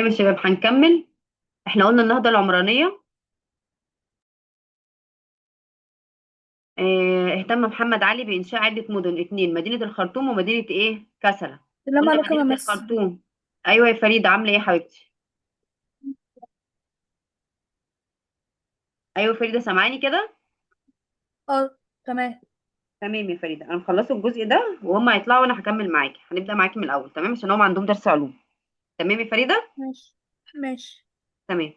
تمام يا شباب، هنكمل. احنا قلنا النهضة العمرانية. اهتم محمد علي بإنشاء عدة مدن، اتنين: مدينة الخرطوم ومدينة ايه كسلة. السلام قلنا عليكم يا مدينة مس. الخرطوم. ايوه يا فريدة، عاملة ايه يا حبيبتي؟ ايوه يا فريدة، سامعاني كده؟ اه، تمام. تمام يا فريدة، انا مخلصه الجزء ده وهم هيطلعوا وانا هكمل معاكي، هنبدأ معاكي من الاول، تمام؟ عشان هم عندهم درس علوم. تمام يا فريدة. ماشي ماشي. تمام.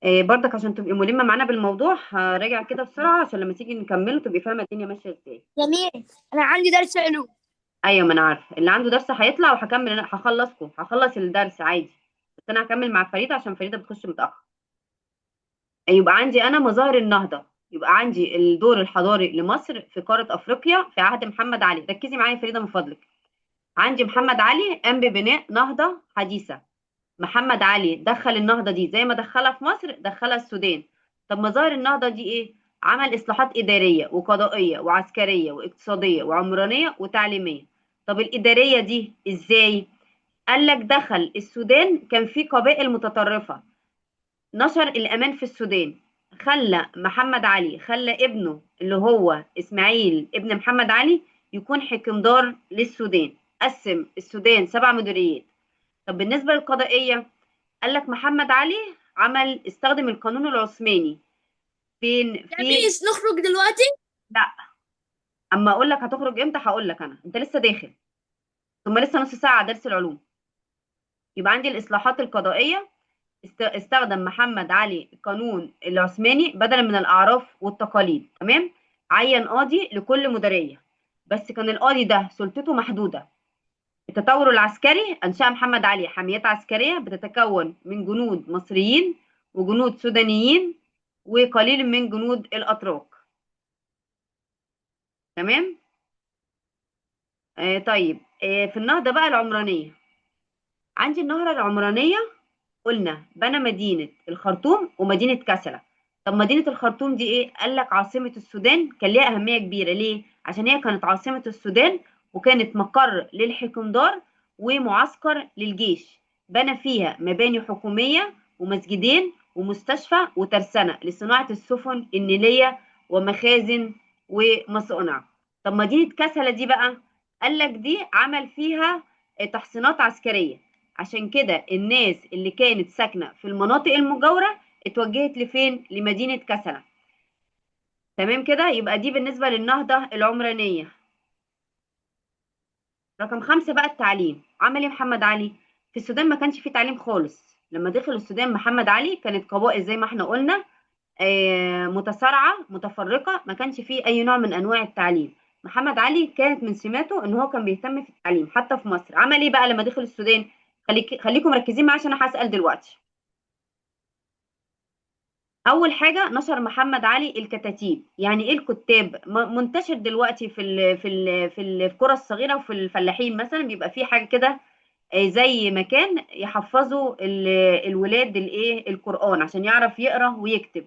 برضك عشان تبقي ملمة معانا بالموضوع هراجع كده بسرعة عشان لما تيجي نكمله تبقي فاهمة الدنيا ماشية ازاي. جميل. انا عندي درس علوم. ايوه، ما انا عارفه اللي عنده درس هيطلع وهكمل انا، هخلصكم، هخلص الدرس عادي. بس انا هكمل مع فريده عشان فريده بتخش متاخر. يبقى عندي انا مظاهر النهضه. يبقى عندي الدور الحضاري لمصر في قاره افريقيا في عهد محمد علي. ركزي معايا يا فريده من فضلك. عندي محمد علي قام ببناء نهضه حديثه. محمد علي دخل النهضة دي زي ما دخلها في مصر دخلها السودان. طب مظاهر النهضة دي ايه؟ عمل اصلاحات إدارية وقضائية وعسكرية واقتصادية وعمرانية وتعليمية. طب الإدارية دي ازاي؟ قال لك دخل السودان كان في قبائل متطرفة، نشر الأمان في السودان. خلى محمد علي خلى ابنه اللي هو إسماعيل ابن محمد علي يكون حكمدار للسودان. قسم السودان 7 مديريات. طب بالنسبة للقضائية، قال لك محمد علي عمل استخدم القانون العثماني فين يا في. ميس نخرج دلوقتي. لا، اما اقول لك هتخرج امتى هقول لك انا، انت لسه داخل، ثم لسه نص ساعة على درس العلوم. يبقى عندي الاصلاحات القضائية، استخدم محمد علي القانون العثماني بدلا من الاعراف والتقاليد، تمام. عين قاضي لكل مديرية، بس كان القاضي ده سلطته محدودة. التطور العسكري، أنشأ محمد علي حميات عسكرية بتتكون من جنود مصريين وجنود سودانيين وقليل من جنود الأتراك. تمام. طيب، في النهضة بقى العمرانية. عندي النهضة العمرانية، قلنا بنى مدينة الخرطوم ومدينة كسلة. طب مدينة الخرطوم دي ايه؟ قال لك عاصمة السودان، كان ليها أهمية كبيرة. ليه؟ عشان هي كانت عاصمة السودان وكانت مقر للحكمدار ومعسكر للجيش. بنى فيها مباني حكومية ومسجدين ومستشفى وترسانة لصناعة السفن النيلية ومخازن ومصانع. طب مدينة كسلة دي بقى، قال لك دي عمل فيها تحصينات عسكرية، عشان كده الناس اللي كانت ساكنة في المناطق المجاورة اتوجهت لفين؟ لمدينة كسلة. تمام كده، يبقى دي بالنسبة للنهضة العمرانية. رقم 5 بقى التعليم. عمل ايه محمد علي؟ في السودان ما كانش فيه تعليم خالص. لما دخل السودان محمد علي كانت قبائل زي ما احنا قلنا، متصارعة متفرقة، ما كانش فيه أي نوع من أنواع التعليم. محمد علي كانت من سماته إن هو كان بيهتم في التعليم حتى في مصر. عمل إيه بقى لما دخل السودان؟ خليكم مركزين معايا عشان أنا هسأل دلوقتي. أول حاجة نشر محمد علي الكتاتيب. يعني إيه الكتاب؟ منتشر دلوقتي في القرى الصغيرة وفي الفلاحين مثلا، بيبقى في حاجة كده، زي مكان يحفظوا الولاد الإيه القرآن عشان يعرف يقرأ ويكتب.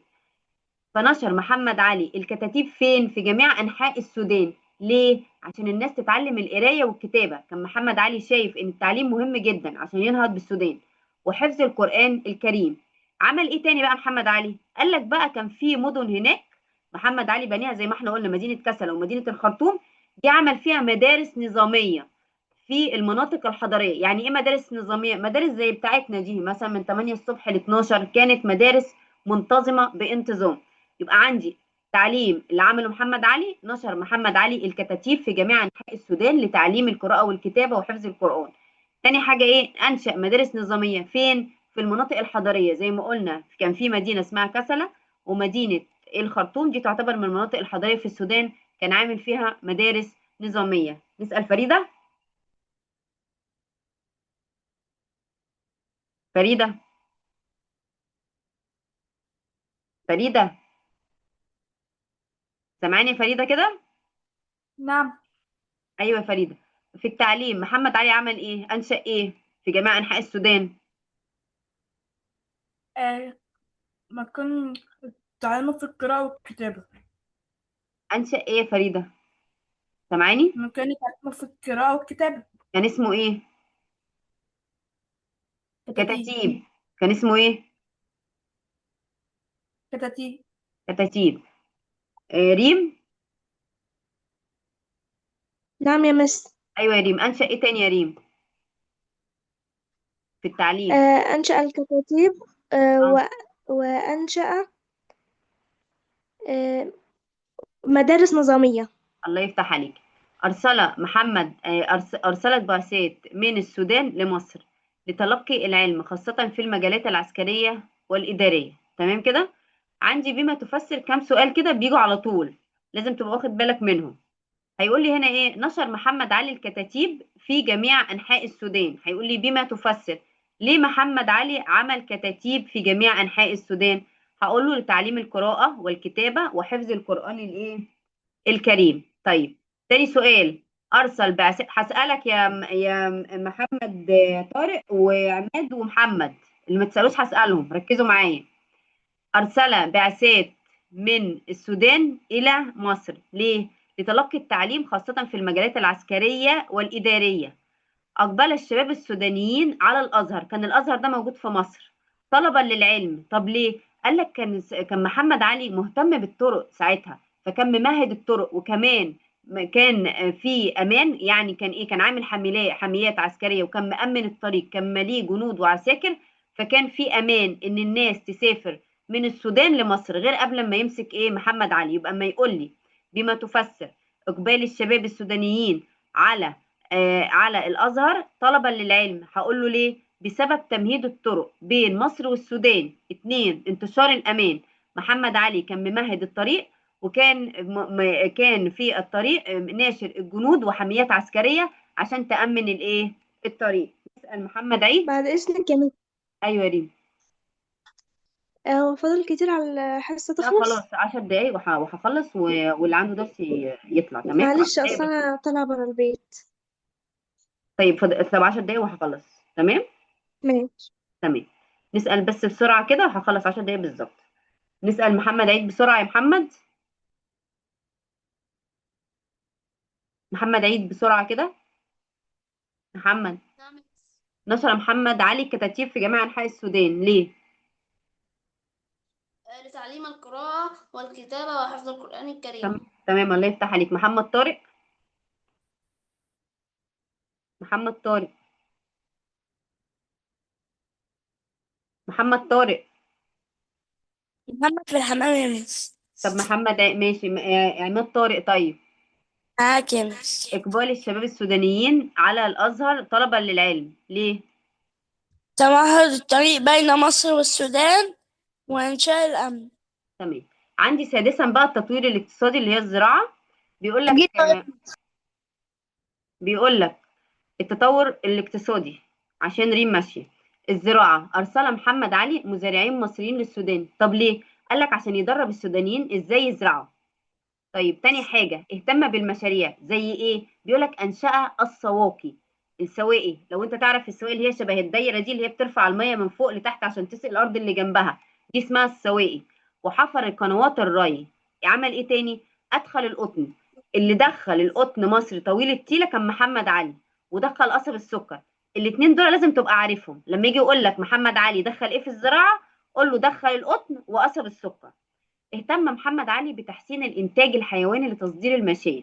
فنشر محمد علي الكتاتيب فين؟ في جميع أنحاء السودان. ليه؟ عشان الناس تتعلم القراية والكتابة. كان محمد علي شايف إن التعليم مهم جدا عشان ينهض بالسودان وحفظ القرآن الكريم. عمل إيه تاني بقى محمد علي؟ قال لك بقى كان في مدن هناك محمد علي بنيها زي ما احنا قلنا، مدينة كسلا ومدينة الخرطوم، دي عمل فيها مدارس نظامية في المناطق الحضرية. يعني ايه مدارس نظامية؟ مدارس زي بتاعتنا دي مثلا من 8 الصبح ل 12، كانت مدارس منتظمة بانتظام. يبقى عندي تعليم اللي عمله محمد علي، نشر محمد علي الكتاتيب في جميع أنحاء السودان لتعليم القراءة والكتابة وحفظ القرآن. تاني حاجة ايه؟ أنشأ مدارس نظامية فين؟ في المناطق الحضرية زي ما قلنا كان في مدينة اسمها كسلة ومدينة الخرطوم، دي تعتبر من المناطق الحضرية في السودان، كان عامل فيها مدارس نظامية. نسأل فريدة. فريدة، فريدة، سامعاني يا فريدة كده؟ نعم. أيوة يا فريدة. في التعليم محمد علي عمل ايه؟ أنشأ ايه في جميع أنحاء السودان؟ آه، مكان تعلمه في القراءة والكتابة. أنشأ ايه يا فريدة؟ سامعاني؟ مكان يتعلمه في القراءة والكتابة. كان اسمه ايه؟ كتاتيب. كتاتيب. كان اسمه ايه؟ كتاتيب. كتاتيب. ريم. نعم يا مس. ايوه يا ريم، انشأ ايه تاني يا ريم في التعليم؟ أنشأ الكتاتيب. آه، اه. و... وأنشأ آه، مدارس نظامية. الله يفتح عليك. أرسل محمد أرسلت بعثات من السودان لمصر لتلقي العلم، خاصة في المجالات العسكرية والإدارية. تمام كده. عندي بما تفسر كام سؤال كده بيجوا على طول، لازم تبقى واخد بالك منهم. هيقول لي هنا ايه؟ نشر محمد علي الكتاتيب في جميع انحاء السودان. هيقول لي بما تفسر ليه محمد علي عمل كتاتيب في جميع انحاء السودان؟ هقول له لتعليم القراءة والكتابة وحفظ القرآن الايه؟ الكريم. طيب، تاني سؤال. ارسل بعث، هسألك يا محمد طارق وعماد ومحمد، اللي ما تسألوش هسألهم، ركزوا معايا. أرسل بعثات من السودان إلى مصر ليه؟ لتلقي التعليم خاصة في المجالات العسكرية والإدارية. أقبل الشباب السودانيين على الأزهر، كان الأزهر ده موجود في مصر، طلبا للعلم. طب ليه؟ قال لك كان محمد علي مهتم بالطرق ساعتها، فكان ممهد الطرق، وكمان كان في أمان، يعني كان إيه؟ كان عامل حملات عسكرية، وكان مأمن الطريق، كان مليه جنود وعساكر، فكان في أمان إن الناس تسافر من السودان لمصر غير قبل ما يمسك إيه؟ محمد علي. يبقى ما يقول لي بما تفسر إقبال الشباب السودانيين على الأزهر طلبا للعلم، هقول له ليه؟ بسبب تمهيد الطرق بين مصر والسودان. 2، انتشار الأمان. محمد علي كان ممهد الطريق، وكان كان في الطريق ناشر الجنود وحميات عسكرية عشان تأمن الإيه؟ الطريق. نسأل محمد عيد. بعد إذنك يا مس. أيوة يا ريم. هو فاضل كتير على الحصة لا تخلص؟ خلاص، 10 دقايق وهخلص، واللي عنده درس يطلع. تمام، 10 معلش، دقايق أصلا بس. أنا طالعة برا البيت. طيب طب 10 دقايق وهخلص. تمام. ماشي. تمام. نسأل بس بسرعة كده وهخلص 10 دقايق بالظبط. نسأل محمد عيد بسرعة يا محمد. محمد عيد بسرعة كده. محمد. نعم. نشر محمد علي كتاتيب في جميع أنحاء السودان ليه؟ لتعليم القراءة والكتابة وحفظ القرآن الكريم. تمام، الله يفتح عليك. محمد طارق. محمد طارق. محمد طارق. محمد في الحمام يا مس. طب محمد ماشي، عماد طارق. طيب، معاك يا مس. إقبال الشباب السودانيين على الأزهر طلبا للعلم ليه؟ تمهد الطريق بين مصر والسودان وإنشاء الأمن. تمام. عندي سادسا بقى التطوير الاقتصادي اللي هي الزراعة. بيقول لك بيقول لك التطور الاقتصادي عشان ريم ماشية. الزراعة، أرسل محمد علي مزارعين مصريين للسودان. طب ليه؟ قال لك عشان يدرب السودانيين إزاي يزرعوا. طيب، تاني حاجة اهتم بالمشاريع زي إيه؟ بيقول لك أنشأ السواقي. السواقي، لو أنت تعرف السواقي اللي هي شبه الدايرة دي اللي هي بترفع المية من فوق لتحت عشان تسقي الأرض اللي جنبها، دي اسمها السواقي. وحفر قنوات الري. عمل إيه تاني؟ أدخل القطن. اللي دخل القطن مصر طويل التيلة كان محمد علي، ودخل قصب السكر. الاتنين دول لازم تبقى عارفهم، لما يجي يقول لك محمد علي دخل ايه في الزراعة، قول له دخل القطن وقصب السكر. اهتم محمد علي بتحسين الانتاج الحيواني لتصدير الماشية.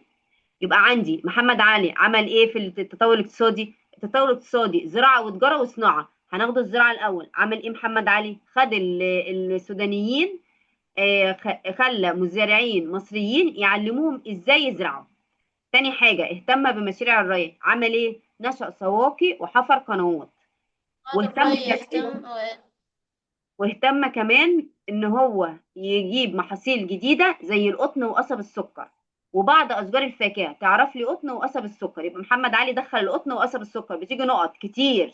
يبقى عندي محمد علي عمل ايه في التطور الاقتصادي؟ التطور الاقتصادي زراعة وتجارة وصناعة. هناخد الزراعة الأول. عمل ايه محمد علي؟ خد السودانيين، خلى مزارعين مصريين يعلموهم ازاي يزرعوا. تاني حاجة اهتم بمشاريع الري. عمل ايه؟ نشأ سواقي وحفر قنوات. الري يهتم واهتم كمان ان هو يجيب محاصيل جديدة زي القطن وقصب السكر وبعض اشجار الفاكهة. تعرف لي قطن وقصب السكر؟ يبقى محمد علي دخل القطن وقصب السكر، بتيجي نقط كتير.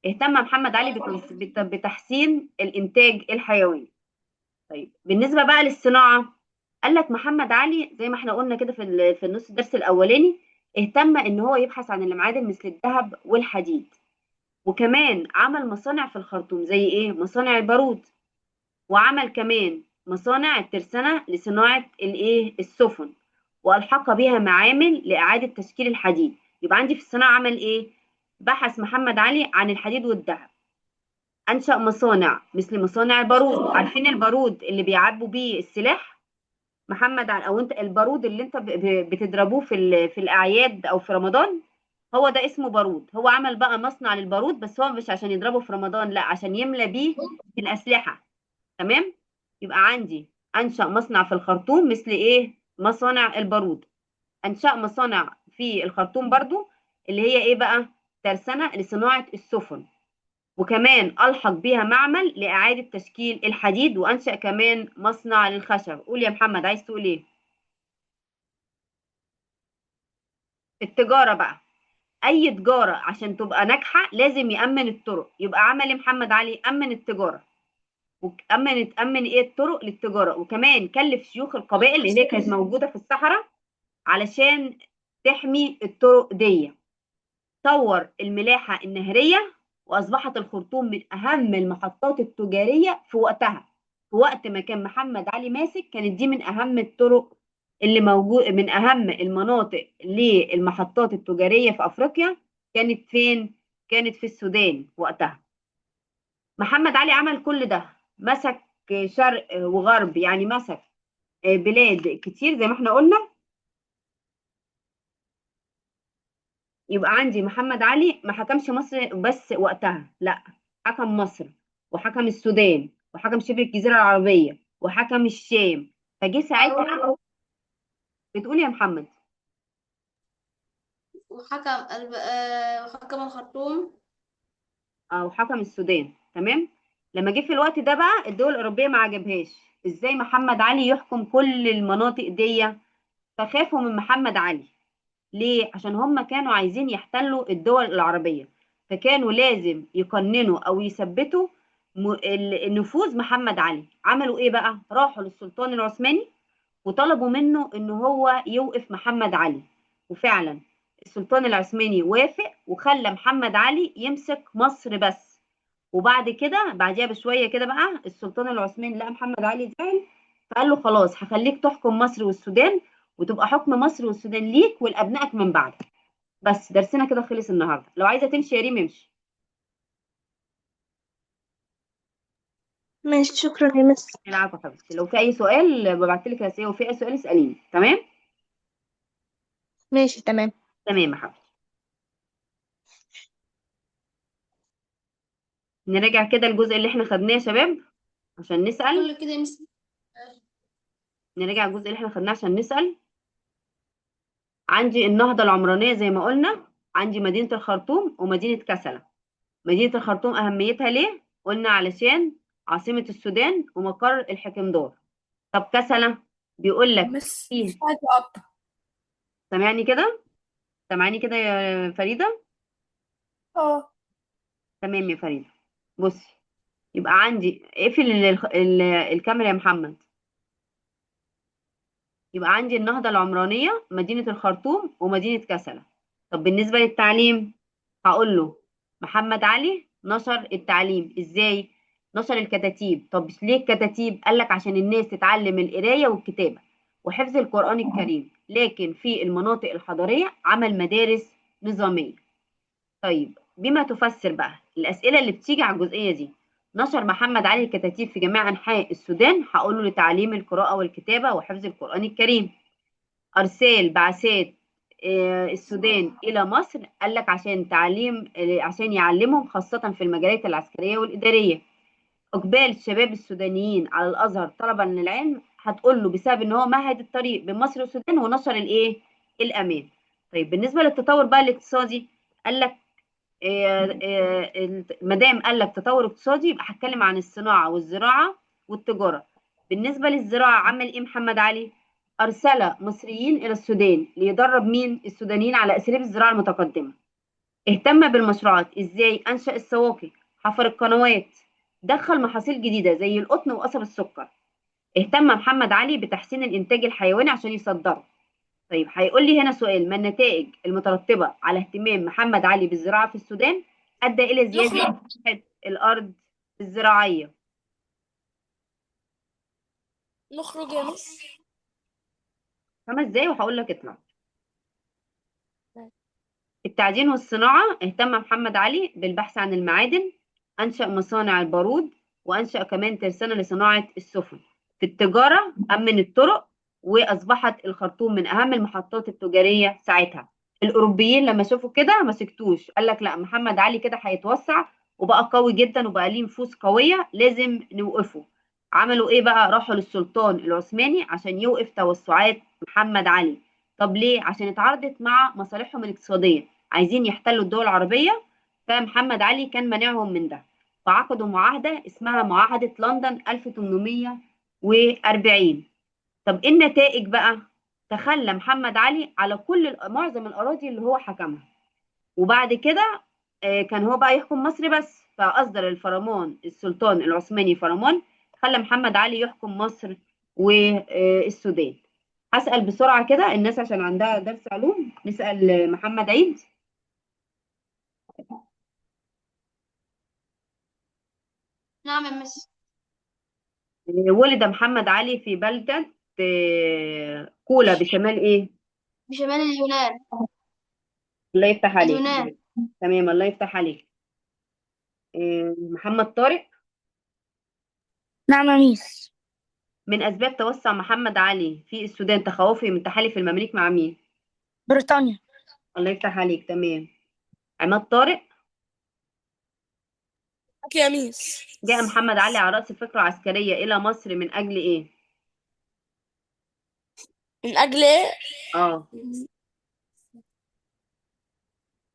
اهتم محمد علي بتحسين الانتاج الحيواني. طيب بالنسبة بقى للصناعة، قال لك محمد علي زي ما احنا قلنا كده في النص الدرس الأولاني، اهتم ان هو يبحث عن المعادن مثل الذهب والحديد، وكمان عمل مصانع في الخرطوم زي ايه؟ مصانع البارود، وعمل كمان مصانع الترسانة لصناعة الايه؟ السفن، وألحق بها معامل لإعادة تشكيل الحديد. يبقى عندي في الصناعة عمل ايه؟ بحث محمد علي عن الحديد والذهب، أنشأ مصانع مثل مصانع البارود. عارفين البارود اللي بيعبوا بيه السلاح؟ محمد علي، او انت البارود اللي انت بتضربوه في الاعياد او في رمضان، هو ده اسمه بارود. هو عمل بقى مصنع للبارود، بس هو مش عشان يضربه في رمضان، لا، عشان يملى بيه الاسلحه. تمام. يبقى عندي انشأ مصنع في الخرطوم مثل ايه؟ مصانع البارود. انشأ مصانع في الخرطوم برضو اللي هي ايه بقى؟ ترسانة لصناعة السفن، وكمان ألحق بيها معمل لإعادة تشكيل الحديد، وأنشأ كمان مصنع للخشب. قول يا محمد، عايز تقول ايه؟ التجارة بقى، أي تجارة عشان تبقى ناجحة لازم يأمن الطرق. يبقى عمل إيه محمد علي؟ أمن التجارة، وأمن إيه؟ الطرق للتجارة. وكمان كلف شيوخ القبائل اللي هي كانت موجودة في الصحراء علشان تحمي الطرق دي. طور الملاحة النهرية، وأصبحت الخرطوم من أهم المحطات التجارية في وقتها. في وقت ما كان محمد علي ماسك كانت دي من أهم الطرق اللي موجود، من أهم المناطق للمحطات التجارية في أفريقيا. كانت فين؟ كانت في السودان وقتها. محمد علي عمل كل ده، مسك شرق وغرب، يعني مسك بلاد كتير زي ما احنا قلنا. يبقى عندي محمد علي ما حكمش مصر بس وقتها، لا، حكم مصر وحكم السودان وحكم شبه الجزيرة العربية وحكم الشام. فجه ساعتها، بتقول يا محمد؟ وحكم وحكم الخرطوم. وحكم السودان. تمام. لما جه في الوقت ده بقى الدول الأوروبية ما عجبهاش ازاي محمد علي يحكم كل المناطق دي، فخافوا من محمد علي. ليه؟ عشان هم كانوا عايزين يحتلوا الدول العربية، فكانوا لازم يقننوا أو يثبتوا النفوذ محمد علي. عملوا إيه بقى؟ راحوا للسلطان العثماني وطلبوا منه إن هو يوقف محمد علي، وفعلا السلطان العثماني وافق وخلى محمد علي يمسك مصر بس. وبعد كده بعديها بشوية كده بقى السلطان العثماني لقى محمد علي زعل، فقال له خلاص هخليك تحكم مصر والسودان، وتبقى حكم مصر والسودان ليك ولأبنائك من بعدك. بس درسنا كده خلص النهارده. لو عايزه تمشي يا ريم امشي. ماشي، شكرا يا مس. العفو يا حبيبتي. لو في اي سؤال ببعت لك رسالة، وفي اي سؤال اساليني. تمام؟ ماشي تمام. تمام يا حبيبتي. نراجع كده الجزء اللي احنا خدناه يا شباب عشان نسأل. كل كده يا مس. نراجع الجزء اللي احنا خدناه عشان نسأل. عندي النهضة العمرانية زي ما قلنا، عندي مدينة الخرطوم ومدينة كسلة. مدينة الخرطوم أهميتها ليه؟ قلنا علشان عاصمة السودان ومقر الحكمدار. طب كسلة بيقول لك مس فيه، مش عايزة أقطع. سامعني كده؟ سامعني كده يا فريدة؟ اه. تمام يا فريدة. بصي، يبقى عندي اقفل الكاميرا يا محمد. يبقى عندي النهضة العمرانية، مدينة الخرطوم ومدينة كسلة. طب بالنسبة للتعليم هقول له محمد علي نشر التعليم ازاي؟ نشر الكتاتيب. طب ليه الكتاتيب؟ قال لك عشان الناس تتعلم القراية والكتابة وحفظ القرآن الكريم. لكن في المناطق الحضرية عمل مدارس نظامية. طيب بما تفسر بقى الأسئلة اللي بتيجي على الجزئية دي، نشر محمد علي الكتاتيب في جميع أنحاء السودان، هقول له لتعليم القراءة والكتابة وحفظ القرآن الكريم. أرسال بعثات السودان إلى مصر، قال لك عشان تعليم، عشان يعلمهم خاصة في المجالات العسكرية والإدارية. إقبال الشباب السودانيين على الأزهر طلبا للعلم، هتقول له بسبب إن هو مهد الطريق بين مصر والسودان ونشر الإيه؟ الأمان. طيب بالنسبة للتطور بقى الاقتصادي، قال لك ما دام قال لك تطور اقتصادي يبقى هتكلم عن الصناعة والزراعة والتجارة. بالنسبة للزراعة عمل إيه محمد علي؟ أرسل مصريين إلى السودان ليدرب مين؟ السودانيين على أساليب الزراعة المتقدمة. اهتم بالمشروعات إزاي؟ أنشأ السواقي، حفر القنوات، دخل محاصيل جديدة زي القطن وقصب السكر. اهتم محمد علي بتحسين الإنتاج الحيواني عشان يصدره. طيب هيقول لي هنا سؤال، ما النتائج المترتبة على اهتمام محمد علي بالزراعة في السودان؟ أدى إلى زيادة نخرج. مساحة الأرض الزراعية. نخرج يا مس. 5 دقايق وهقول لك اطلع. التعدين والصناعة، اهتم محمد علي بالبحث عن المعادن، أنشأ مصانع البارود، وأنشأ كمان ترسانة لصناعة السفن. في التجارة أمن الطرق، وأصبحت الخرطوم من أهم المحطات التجارية ساعتها. الأوروبيين لما شافوا كده ما سكتوش، قال لك لا، محمد علي كده هيتوسع وبقى قوي جدا وبقى ليه نفوذ قوية، لازم نوقفه. عملوا إيه بقى؟ راحوا للسلطان العثماني عشان يوقف توسعات محمد علي. طب ليه؟ عشان اتعارضت مع مصالحهم الاقتصادية، عايزين يحتلوا الدول العربية، فمحمد علي كان مانعهم من ده. فعقدوا معاهدة اسمها معاهدة لندن 1840. طب ايه النتائج بقى؟ تخلى محمد علي على كل معظم الأراضي اللي هو حكمها، وبعد كده كان هو بقى يحكم مصر بس، فأصدر الفرمان السلطان العثماني فرمان خلى محمد علي يحكم مصر والسودان. هسأل بسرعة كده الناس عشان عندها درس علوم. نسأل محمد عيد. نعم يا مس. ولد محمد علي في بلدة كولا بشمال ايه؟ بشمال اليونان. الله يفتح عليك. اليونان. تمام، الله يفتح عليك. محمد طارق. نعم يا ميس. من أسباب توسع محمد علي في السودان تخوفه من تحالف المماليك مع مين؟ بريطانيا. الله يفتح عليك. تمام. عماد طارق. يا ميس. جاء محمد علي على رأس فكرة عسكرية إلى مصر من أجل إيه؟ من أجل إيه؟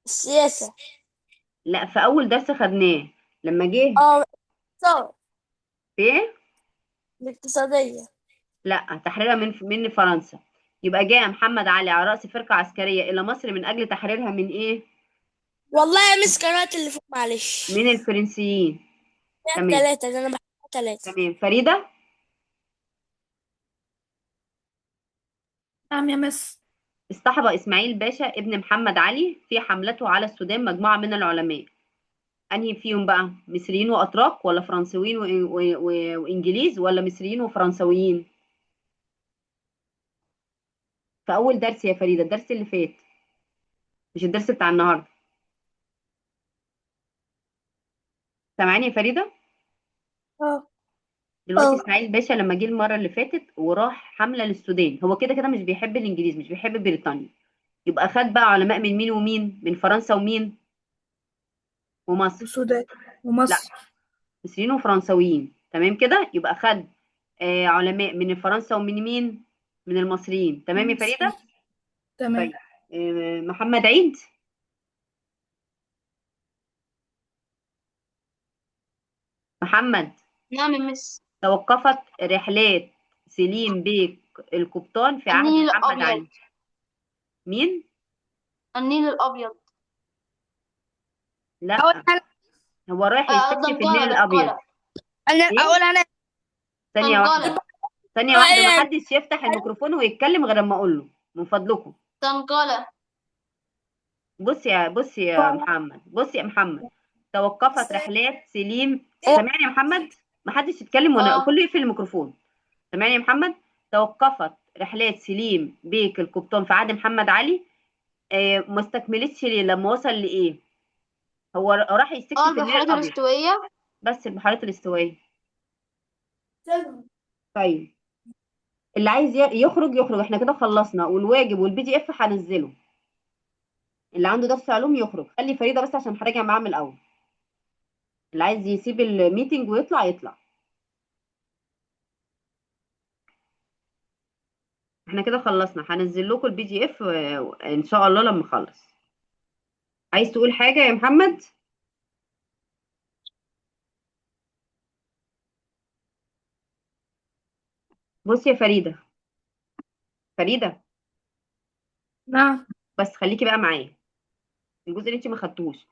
السياسة. لا، في أول درس خدناه لما جه. اقتصاد. في إيه؟ الاقتصادية. لا، تحريرها من فرنسا. يبقى جاء محمد علي على رأس فرقة عسكرية إلى مصر من أجل تحريرها من إيه؟ والله يا ميس قرأت اللي فوق، معلش. من الفرنسيين. تمام. 3، ده أنا بحب 3. تمام. فريدة. نعم يا مس. اصطحب إسماعيل باشا ابن محمد علي في حملته على السودان مجموعة من العلماء. أنهي فيهم بقى؟ مصريين وأتراك، ولا فرنسويين وإنجليز، ولا مصريين وفرنسويين؟ في أول درس يا فريدة، الدرس اللي فات، مش الدرس بتاع النهاردة. سامعاني يا فريدة؟ دلوقتي إسماعيل باشا لما جه المرة اللي فاتت وراح حملة للسودان، هو كده كده مش بيحب الإنجليز، مش بيحب بريطانيا، يبقى خد بقى علماء من مين ومين؟ من فرنسا ومين؟ ومصر. والسودان ومصر. لا، مصريين وفرنساويين. تمام كده؟ يبقى خد علماء من فرنسا ومن مين؟ من المصريين. تمام يا فريدة؟ تمام. طيب. محمد عيد. محمد. نعم يا مس. توقفت رحلات سليم بيك القبطان في عهد النيل محمد الأبيض. علي. مين؟ النيل الأبيض. لا. أول أنا. هو رايح يستكشف دنقلة، النيل الأبيض. دنقلة. أنا إيه؟ أقول أنا. ثانية واحدة. دنقلة. ثانية واحدة، ما إيه؟ حدش يفتح الميكروفون ويتكلم غير لما أقول له، من فضلكم. دنقلة. بص يا محمد، بص يا محمد. توقفت رحلات سليم. سامعني يا محمد؟ ما حدش يتكلم وانا كله يقفل الميكروفون. سامعني يا محمد؟ توقفت رحلات سليم بيك القبطان في عهد محمد علي، ما استكملتش ليه؟ لما وصل لإيه؟ هو راح يستكشف النيل البحيرات الأبيض. الاستوائية. بس البحيرات الاستوائية. طيب اللي عايز يخرج يخرج، احنا كده خلصنا، والواجب وال PDF هنزله. اللي عنده درس علوم يخرج، خلي فريدة بس عشان هراجع معاه من الأول. اللي عايز يسيب ال meeting ويطلع يطلع. احنا كده خلصنا، هنزل لكم ال PDF ان شاء الله لما اخلص. عايز تقول حاجة يا محمد؟ بصي يا فريدة. فريدة. نعم. بس خليكي بقى معايا، الجزء اللي انت ما خدتوش.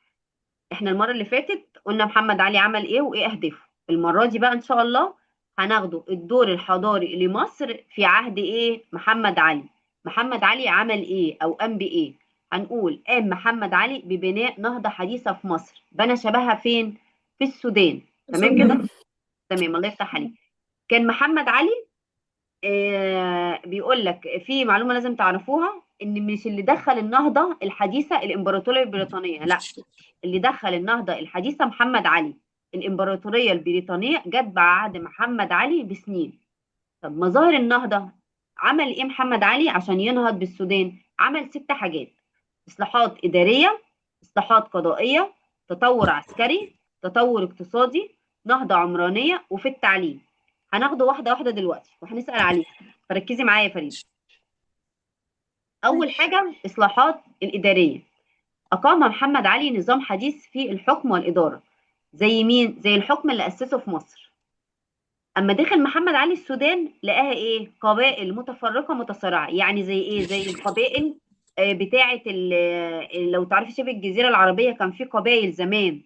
احنا المرة اللي فاتت قلنا محمد علي عمل ايه وايه اهدافه. المرة دي بقى ان شاء الله هناخده الدور الحضاري لمصر في عهد ايه؟ محمد علي. محمد علي عمل ايه او قام بايه؟ هنقول قام محمد علي ببناء نهضة حديثة في مصر، بنى شبهها فين؟ في السودان. تمام كده؟ تمام، الله يفتح عليك. كان محمد علي بيقول لك في معلومة لازم تعرفوها، إن مش اللي دخل النهضة الحديثة الإمبراطورية البريطانية، لا، اللي دخل النهضة الحديثة محمد علي. الإمبراطورية البريطانية جت بعد محمد علي بسنين. طب مظاهر النهضة، عمل إيه محمد علي عشان ينهض بالسودان؟ عمل 6 حاجات: إصلاحات إدارية، إصلاحات قضائية، تطور عسكري، تطور اقتصادي، نهضة عمرانية، وفي التعليم. هناخده واحدة واحدة دلوقتي وهنسأل عليها، فركزي معايا يا فريدة. أول ماشي. حاجة إصلاحات الإدارية. أقام محمد علي نظام حديث في الحكم والإدارة. زي مين؟ زي الحكم اللي أسسه في مصر. أما دخل محمد علي السودان لقاها إيه؟ قبائل متفرقة متصارعة. يعني زي إيه؟ زي القبائل بتاعة لو تعرفي شبه الجزيرة العربية كان في قبائل زمان،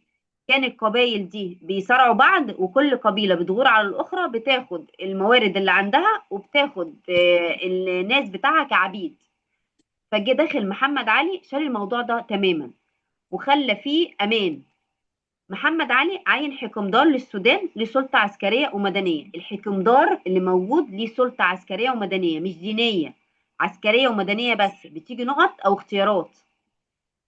كان القبائل دي بيصارعوا بعض، وكل قبيلة بتغور على الأخرى، بتاخد الموارد اللي عندها وبتاخد الناس بتاعها كعبيد. فجه داخل محمد علي شال الموضوع ده تماما وخلى فيه أمان. محمد علي عين حكمدار للسودان لسلطة عسكرية ومدنية. الحكمدار اللي موجود ليه سلطة عسكرية ومدنية، مش دينية، عسكرية ومدنية بس، بتيجي نقط أو اختيارات.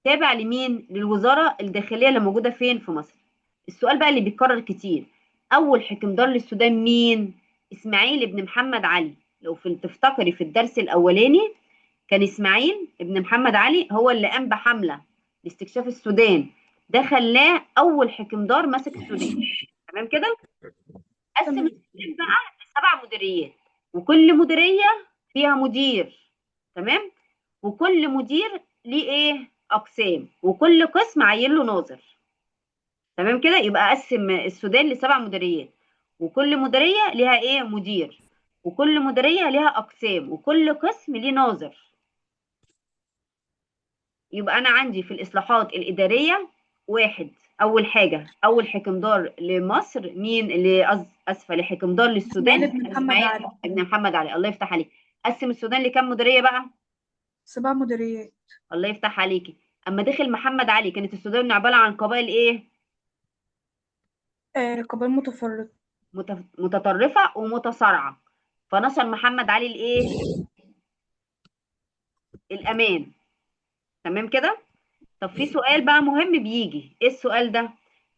تابع لمين؟ للوزارة الداخلية اللي موجودة فين؟ في مصر. السؤال بقى اللي بيتكرر كتير، أول حكمدار للسودان مين؟ إسماعيل ابن محمد علي. لو في تفتكري في الدرس الأولاني كان إسماعيل ابن محمد علي هو اللي قام بحملة لاستكشاف السودان، ده خلاه أول حكمدار مسك السودان. تمام كده؟ قسم تمام. السودان بقى ل7 مديريات، وكل مديرية فيها مدير. تمام؟ وكل مدير ليه إيه؟ أقسام، وكل قسم عين له ناظر. تمام كده؟ يبقى قسم السودان ل7 مديريات، وكل مديرية ليها إيه؟ مدير، وكل مديرية ليها أقسام، وكل قسم ليه ناظر. يبقى أنا عندي في الإصلاحات الإدارية 1، أول حاجة، أول حكمدار لمصر مين؟ اللي أسفة، لحكمدار للسودان إسماعيل ابن محمد إسماعيل علي. ابن محمد علي. الله يفتح عليك. قسم السودان لكام مديرية بقى؟ 7 مديريات. الله يفتح عليكي. أما دخل محمد علي كانت السودان عبارة عن قبائل إيه؟ قبائل متفرقة. متطرفة ومتصارعة. فنشر محمد علي الإيه؟ الأمان. تمام كده؟ طب في سؤال بقى مهم بيجي، إيه السؤال ده؟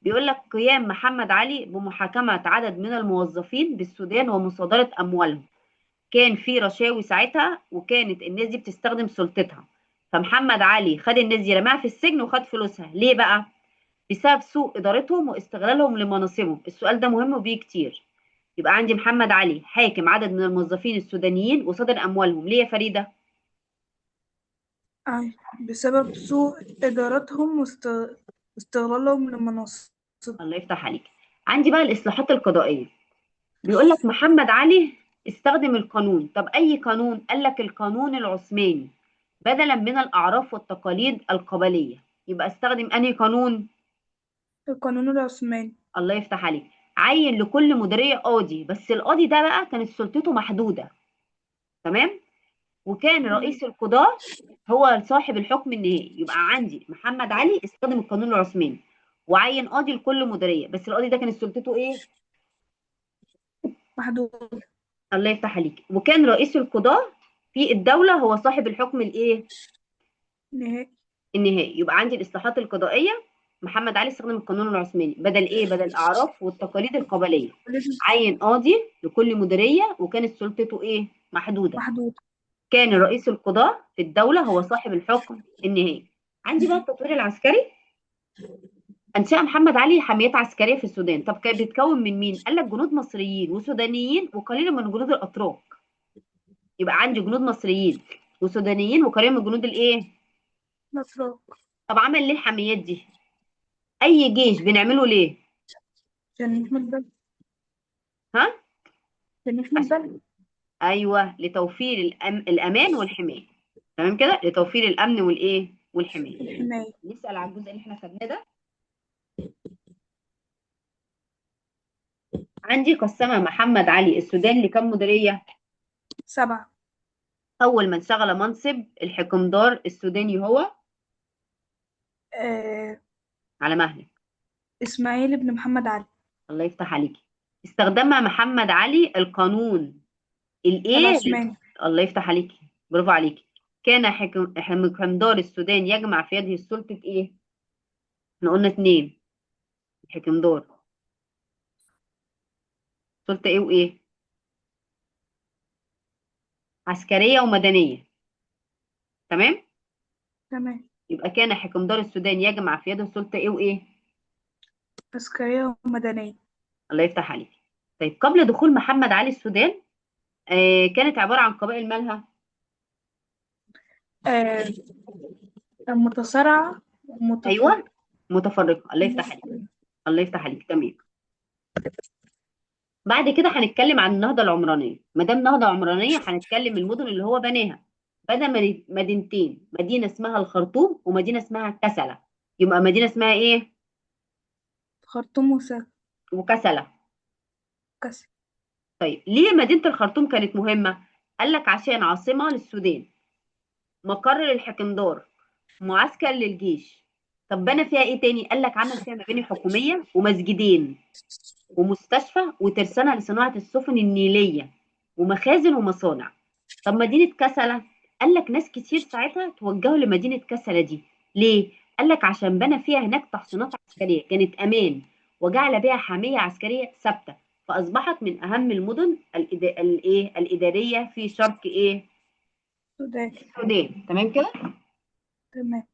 بيقول لك قيام محمد علي بمحاكمة عدد من الموظفين بالسودان ومصادرة أموالهم. كان في رشاوي ساعتها وكانت الناس دي بتستخدم سلطتها، فمحمد علي خد الناس دي رماها في السجن وخد فلوسها. ليه بقى؟ بسبب سوء إدارتهم واستغلالهم لمناصبهم. السؤال ده مهم وبيه كتير. يبقى عندي محمد علي حاكم عدد من الموظفين السودانيين وصادر أموالهم. ليه يا فريدة؟ بسبب سوء إدارتهم واستغلالهم لمناصب. الله يفتح عليك. عندي بقى الإصلاحات القضائية. بيقول لك محمد علي استخدم القانون. طب أي قانون؟ قال لك القانون العثماني بدلا من الأعراف والتقاليد القبلية. يبقى استخدم أنهي قانون؟ القانون العثماني. الله يفتح عليك. عين لكل مديرية قاضي، بس القاضي ده بقى كانت سلطته محدودة. تمام؟ وكان رئيس القضاة هو صاحب الحكم النهائي. يبقى عندي محمد علي استخدم القانون العثماني وعين قاضي لكل مديرية، بس القاضي ده كانت سلطته ايه؟ محدود. الله يفتح عليك. وكان رئيس القضاة في الدولة هو صاحب الحكم الايه؟ نهائي. النهائي. يبقى عندي الإصلاحات القضائية، محمد علي استخدم القانون العثماني بدل ايه؟ بدل الأعراف والتقاليد القبلية. عين قاضي لكل مديرية وكانت سلطته ايه؟ محدودة. محدود. كان رئيس القضاة في الدولة هو صاحب الحكم النهائي. عندي بقى التطوير العسكري. أنشأ محمد علي حميات عسكرية في السودان. طب كانت بتتكون من مين؟ قال لك جنود مصريين وسودانيين وقليل من جنود الأتراك. يبقى عندي جنود مصريين وسودانيين وقليل من جنود الإيه؟ الأتراك. طب عمل ليه الحميات دي؟ أي جيش بنعمله ليه؟ عشان نحمي البلد. ها؟ عشان نحمي البلد. أيوه، لتوفير الأمان والحماية. تمام كده؟ لتوفير الأمن والإيه؟ والحماية. الحماية. نسأل على الجزء اللي احنا خدناه ده. عندي قسمها محمد علي السودان لكم مديرية؟ 7. أول من شغل منصب الحكمدار السوداني هو؟ على مهلك. إسماعيل بن محمد علي. الله يفتح عليكي. استخدمها محمد علي القانون الإيه؟ العثماني. الله يفتح عليكي، برافو عليكي. كان حكمدار السودان يجمع في يده السلطة إيه؟ احنا قلنا 2 الحكمدار. سلطة ايه وايه؟ عسكرية ومدنية. تمام. تمام. يبقى كان حكمدار السودان يجمع في يده سلطة ايه وايه؟ عسكرية ومدنية. الله يفتح عليك. طيب قبل دخول محمد علي السودان، كانت عبارة عن قبائل مالها؟ آه متصارعة ايوه، ومتفرقة. متفرقة. الله يفتح عليك. الله يفتح عليك. تمام. بعد كده هنتكلم عن النهضة العمرانية. ما دام نهضة عمرانية هنتكلم المدن اللي هو بناها. بنى مدينتين، مدينة اسمها الخرطوم ومدينة اسمها كسلة. يبقى مدينة اسمها ايه؟ خرطوم وكسلة. وكسل. طيب ليه مدينة الخرطوم كانت مهمة؟ قال لك عشان عاصمة للسودان، مقر للحكمدار، معسكر للجيش. طب بنى فيها ايه تاني؟ قال لك عمل فيها مباني حكومية ومسجدين ومستشفى وترسانة لصناعة السفن النيلية ومخازن ومصانع. طب مدينة كسلة، قال لك ناس كتير ساعتها توجهوا لمدينة كسلة دي. ليه؟ قال لك عشان بنى فيها هناك تحصينات عسكرية كانت أمان، وجعل بها حامية عسكرية ثابتة، فأصبحت من أهم المدن الإيه؟ الإدارية في شرق إيه؟ السودان. السودان. تمام كده؟ تمام.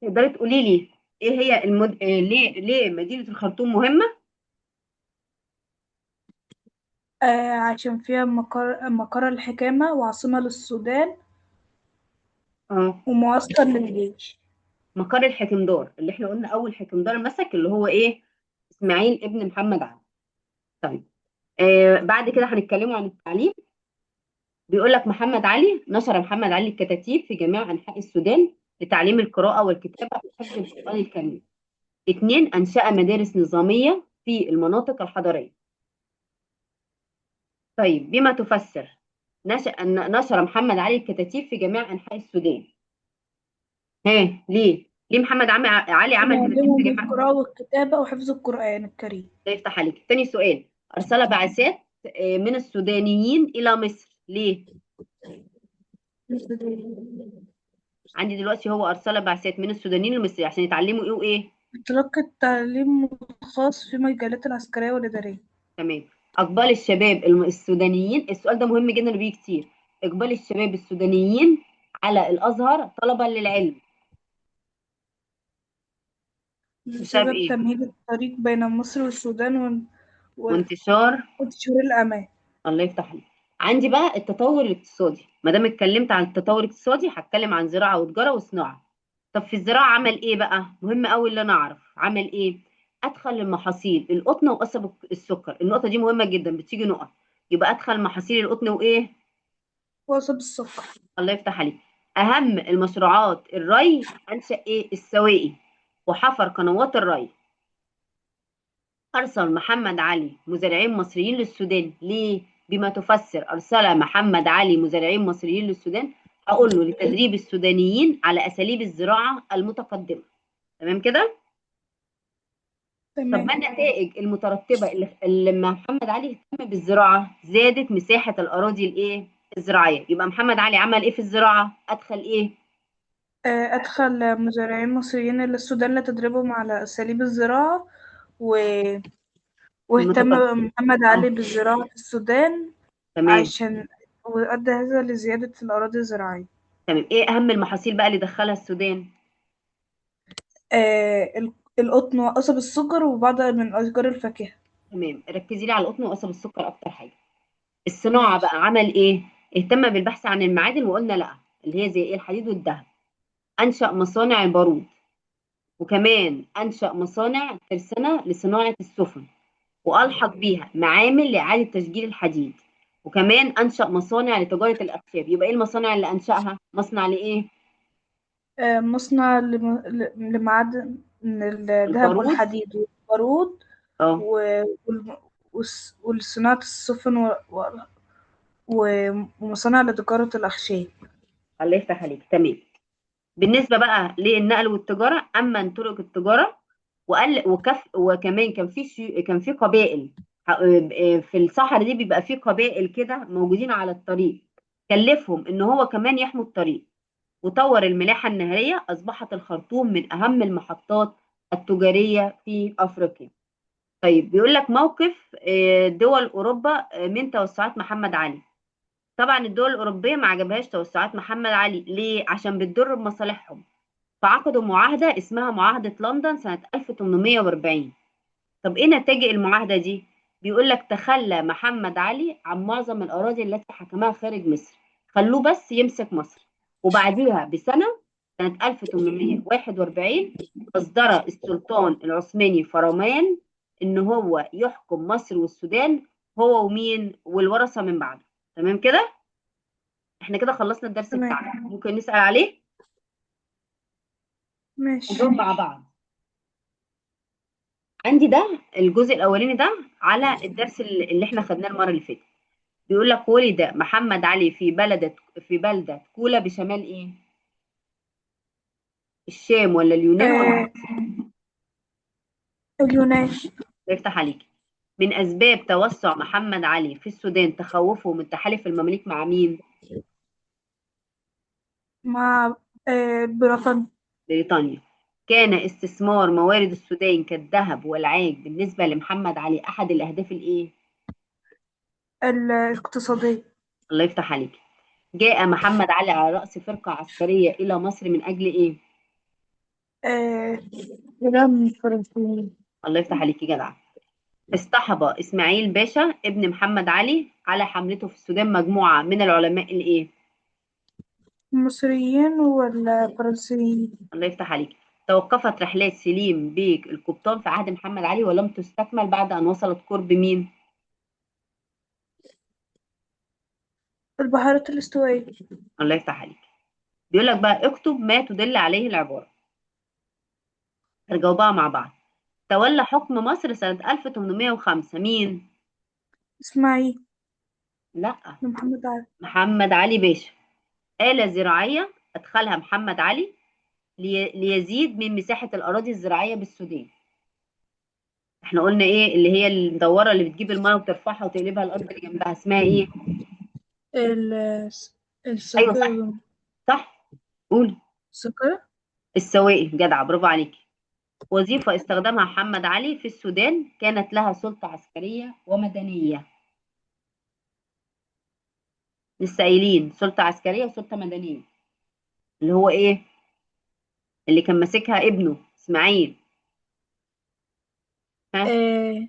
تقدري تقولي لي إيه هي إيه ليه مدينة الخرطوم مهمة؟ عشان فيها مقر الحكامة وعاصمة للسودان اه، ومعسكر للجيش. مقر الحكمدار اللي احنا قلنا اول حكمدار مسك اللي هو ايه؟ اسماعيل ابن محمد علي. طيب، بعد كده هنتكلموا عن التعليم. بيقول لك محمد علي نشر محمد علي الكتاتيب في جميع انحاء السودان لتعليم القراءة والكتابة وحفظ القرآن الكريم. اثنين، انشأ مدارس نظامية في المناطق الحضرية. طيب بما تفسر نشر محمد علي الكتاتيب في جميع انحاء السودان؟ ها، ليه؟ ليه محمد علي عشان عمل كتاتيب في يعلمهم جميع؟ القراءة والكتابة وحفظ القرآن الكريم. الله يفتح عليك. تاني سؤال، أرسل بعثات من السودانيين إلى مصر ليه؟ عندي دلوقتي هو أرسل بعثات من السودانيين لمصر عشان يتعلموا إيه وإيه؟ تلقي التعليم الخاص في مجالات العسكرية والإدارية. تمام. إقبال الشباب السودانيين، السؤال ده مهم جدا وبيجي كتير. إقبال الشباب السودانيين على الأزهر طلبا للعلم بسبب بسبب إيه؟ تمهيد الطريق بين مصر والسودان وانتشار. وانتشار الأمان. الله يفتح عليك. عندي بقى التطور الاقتصادي. ما دام اتكلمت عن التطور الاقتصادي هتكلم عن زراعة وتجارة وصناعة. طب في الزراعة عمل ايه بقى؟ مهم قوي اللي انا اعرف عمل ايه. ادخل المحاصيل القطن وقصب السكر. النقطة دي مهمة جدا، بتيجي نقط. يبقى ادخل محاصيل القطن وايه؟ وقصب السكر. الله يفتح عليك. اهم المشروعات الري، انشأ ايه؟ السواقي وحفر قنوات الري. أرسل محمد علي مزارعين مصريين للسودان ليه؟ بما تفسر أرسل محمد علي مزارعين مصريين للسودان، هقول له لتدريب السودانيين على أساليب الزراعة المتقدمة. تمام كده؟ طب ما تمام. النتائج المترتبة اللي لما محمد علي اهتم بالزراعة؟ زادت مساحة الأراضي الإيه؟ الزراعية. يبقى محمد علي عمل إيه في الزراعة؟ أدخل إيه؟ أدخل مزارعين مصريين إلى السودان لتدريبهم على أساليب الزراعة و... واهتم المتقدمة. محمد اه، علي بالزراعة في السودان تمام. عشان وأدى هذا لزيادة الأراضي الزراعية. تمام، إيه أهم المحاصيل بقى اللي دخلها السودان؟ القطن وقصب السكر وبعض من أشجار الفاكهة. تمام، ركزي لي على القطن وقصب السكر أكتر حاجة. الصناعة ماشي. بقى عمل ايه؟ اهتم بالبحث عن المعادن وقلنا لا، اللي هي زي ايه؟ الحديد والذهب. انشأ مصانع البارود، وكمان انشأ مصانع ترسانة لصناعة السفن، والحق بيها معامل لإعادة تشجير الحديد، وكمان انشأ مصانع لتجارة الأخشاب. يبقى ايه المصانع اللي انشأها؟ مصنع لإيه؟ مصنع لمعادن الذهب البارود. والحديد والبارود اه. و- ولصناعة السفن ومصانع لتجارة الأخشاب. الله يفتح عليك. تمام. بالنسبة بقى للنقل والتجارة، أمن طرق التجارة وقال وكف، وكمان كان في كان في قبائل في الصحراء دي بيبقى في قبائل كده موجودين على الطريق، كلفهم ان هو كمان يحموا الطريق. وطور الملاحة النهرية، أصبحت الخرطوم من أهم المحطات التجارية في أفريقيا. طيب بيقول لك موقف دول أوروبا من توسعات محمد علي. طبعا الدول الأوروبية ما عجبهاش توسعات محمد علي، ليه؟ عشان بتضر بمصالحهم. فعقدوا معاهدة اسمها معاهدة لندن سنة 1840. طب ايه نتائج المعاهدة دي؟ بيقول لك تخلى محمد علي عن معظم الأراضي التي حكمها خارج مصر، خلوه بس يمسك مصر. وبعديها بسنة سنة 1841 أصدر السلطان العثماني فرمان إن هو يحكم مصر والسودان، هو ومين؟ والورثة من بعده. تمام كده؟ احنا كده خلصنا الدرس تمام. بتاعنا، ممكن نسأل عليه؟ ماشي. نجاوب مع بعض. عندي ده الجزء الأولاني ده على الدرس اللي احنا خدناه المرة اللي فاتت. بيقول لك ولد محمد علي في بلدة كولا بشمال ايه؟ الشام ولا اليونان ولا آه اليونان. يفتح عليك. من أسباب توسع محمد علي في السودان تخوفه من تحالف المماليك مع مين؟ مع بريطانيا. بريطانيا. كان استثمار موارد السودان كالذهب والعاج بالنسبة لمحمد علي أحد الأهداف الإيه؟ الاقتصادية. الله يفتح عليك. جاء محمد علي على رأس فرقة عسكرية إلى مصر من أجل إيه؟ آه غلام الفرنسيين. الله يفتح عليك يا جدع. اصطحب إسماعيل باشا ابن محمد علي على حملته في السودان مجموعة من العلماء الإيه؟ المصريين والفرنسيين. الله يفتح عليك. توقفت رحلات سليم بيك القبطان في عهد محمد علي ولم تستكمل بعد أن وصلت قرب مين؟ البحيرات الاستوائية. الله يفتح عليك. بيقول لك بقى اكتب ما تدل عليه العبارة. هنجاوبها مع بعض. تولى حكم مصر سنة 1805 مين؟ إسماعيل. لا، محمد علي. محمد علي باشا. آلة زراعية أدخلها محمد علي ليزيد من مساحة الأراضي الزراعية بالسودان. احنا قلنا ايه اللي هي المدورة اللي بتجيب المية وترفعها وتقلبها الأرض اللي جنبها، اسمها ايه؟ ال- ايوه صح. الساقية. صح، قول. الساقية. السواقي، جدع، برافو عليك. وظيفة استخدمها محمد علي في السودان كانت لها سلطة عسكرية ومدنية. لسه قايلين سلطة عسكرية وسلطة مدنية، اللي هو ايه؟ اللي كان ماسكها ابنه اسماعيل. ها؟ آه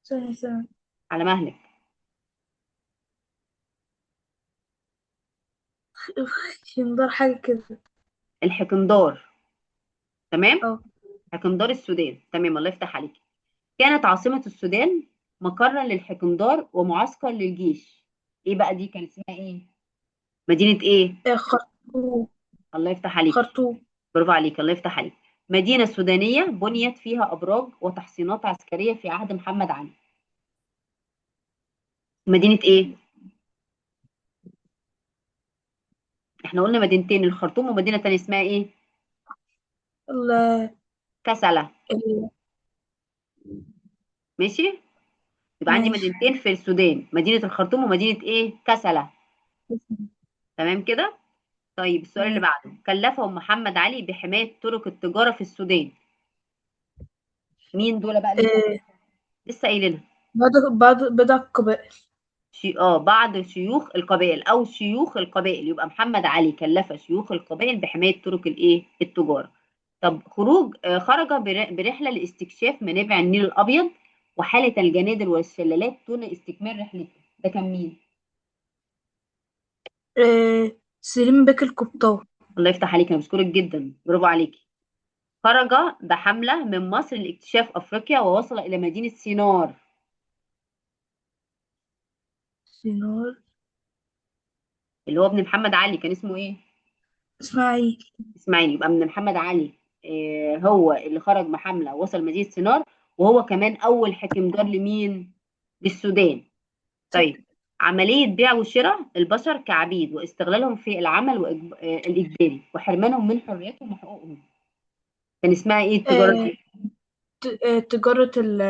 ثانية ثانية. على مهلك. خندار حاجة كده. الحكمدار. تمام. اه. حكمدار السودان، تمام، الله يفتح عليك. كانت عاصمة السودان مقرا للحكمدار ومعسكر للجيش. ايه بقى دي كانت اسمها ايه؟ مدينة ايه؟ خرطوم. الله يفتح عليك. خرطوم. برافو عليك، الله يفتح عليك. مدينة سودانية بنيت فيها أبراج وتحصينات عسكرية في عهد محمد علي. مدينة ايه؟ احنا قلنا مدينتين، الخرطوم ومدينة تانية اسمها ايه؟ ال كسلة. ال- ماشي؟ يبقى عندي ماشي. مدينتين في السودان، مدينة الخرطوم ومدينة ايه؟ كسلة. تمام كده؟ طيب السؤال اللي تمام. بعده، كلفهم محمد علي بحماية طرق التجارة في السودان. مين دول بقى اللي آه لسه قايلينها؟ بعض بضع قبائل. بعض شيوخ القبائل او شيوخ القبائل، يبقى محمد علي كلف شيوخ القبائل بحماية طرق الايه؟ التجارة. طب خروج خرج برحلة لاستكشاف منابع النيل الأبيض وحالة الجنادل والشلالات دون استكمال رحلته، ده كان مين؟ آه سليم بك القبطان. الله يفتح عليك، انا بشكرك جدا، برافو عليكي. خرج بحملة من مصر لاكتشاف أفريقيا ووصل إلى مدينة سينار. سينار. اللي هو ابن محمد علي كان اسمه ايه؟ إسماعيل. اسماعيل. يبقى من محمد علي هو اللي خرج بحملة وصل مدينة سينار، وهو كمان أول حكمدار لمين؟ للسودان. طيب عملية بيع وشراء البشر كعبيد واستغلالهم في العمل الإجباري وحرمانهم من حريتهم وحقوقهم، كان اسمها ايه التجارة آه دي؟ تجارة ال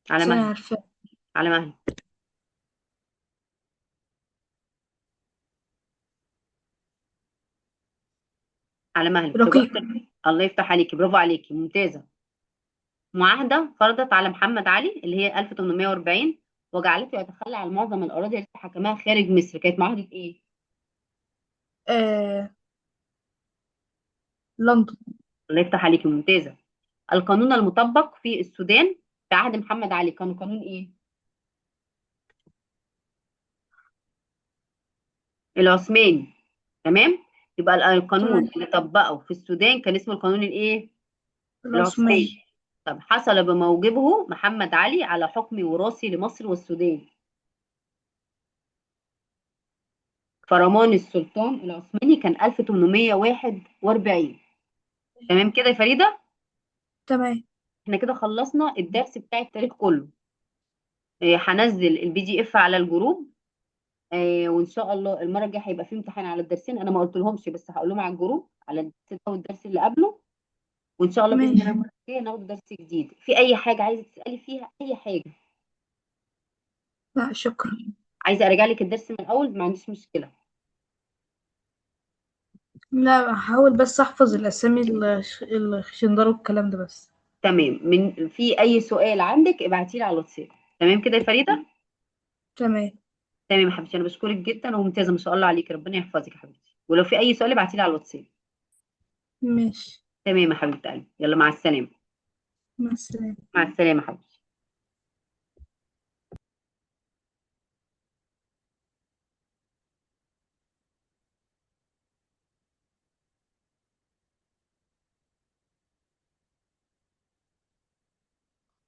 على ثانية مهلك. عارفة. على مهلك. على مهلك. رقيق. تجارة. الله يفتح عليكي، برافو عليكي، ممتازة. معاهدة فرضت على محمد علي اللي هي 1840 وجعلته يتخلى عن معظم الأراضي التي حكمها خارج مصر، كانت معاهدة إيه؟ آه لندن. الله يفتح عليكي، ممتازة. القانون المطبق في السودان في عهد محمد علي كان قانون إيه؟ العثماني. تمام؟ يبقى القانون تمام. اللي طبقه في السودان كان اسمه القانون الإيه؟ العثماني. العثماني. طب حصل بموجبه محمد علي على حكم وراثي لمصر والسودان. فرمان السلطان العثماني كان 1841. تمام كده يا فريدة؟ تمام. احنا كده خلصنا الدرس بتاع التاريخ كله. هنزل ال PDF على الجروب. وان شاء الله المرة الجاية هيبقى في امتحان على الدرسين، انا ما قلت لهمش بس هقول لهم على الجروب على الدرس ده والدرس اللي قبله. وان شاء الله باذن الله ماشي. المرة الجاية ناخد درس جديد. في اي حاجة عايزه تسالي فيها؟ اي حاجة؟ لا، شكرا. عايزه ارجع لك الدرس من الاول؟ ما عنديش مشكلة. لا، هحاول بس احفظ الاسامي، الخشندار والكلام ده بس. تمام. من في اي سؤال عندك ابعتي لي على الواتساب. تمام كده يا فريدة؟ تمام. تمام يا حبيبتي، انا بشكرك جدا وممتازة ما شاء الله عليك، ربنا يحفظك يا حبيبتي. ولو في اي سؤال ابعتي لي على الواتساب. ماشي. تمام يا حبيبه قلبي، يلا مع السلامة. مع السلامة. مع السلامة يا حبيبتي.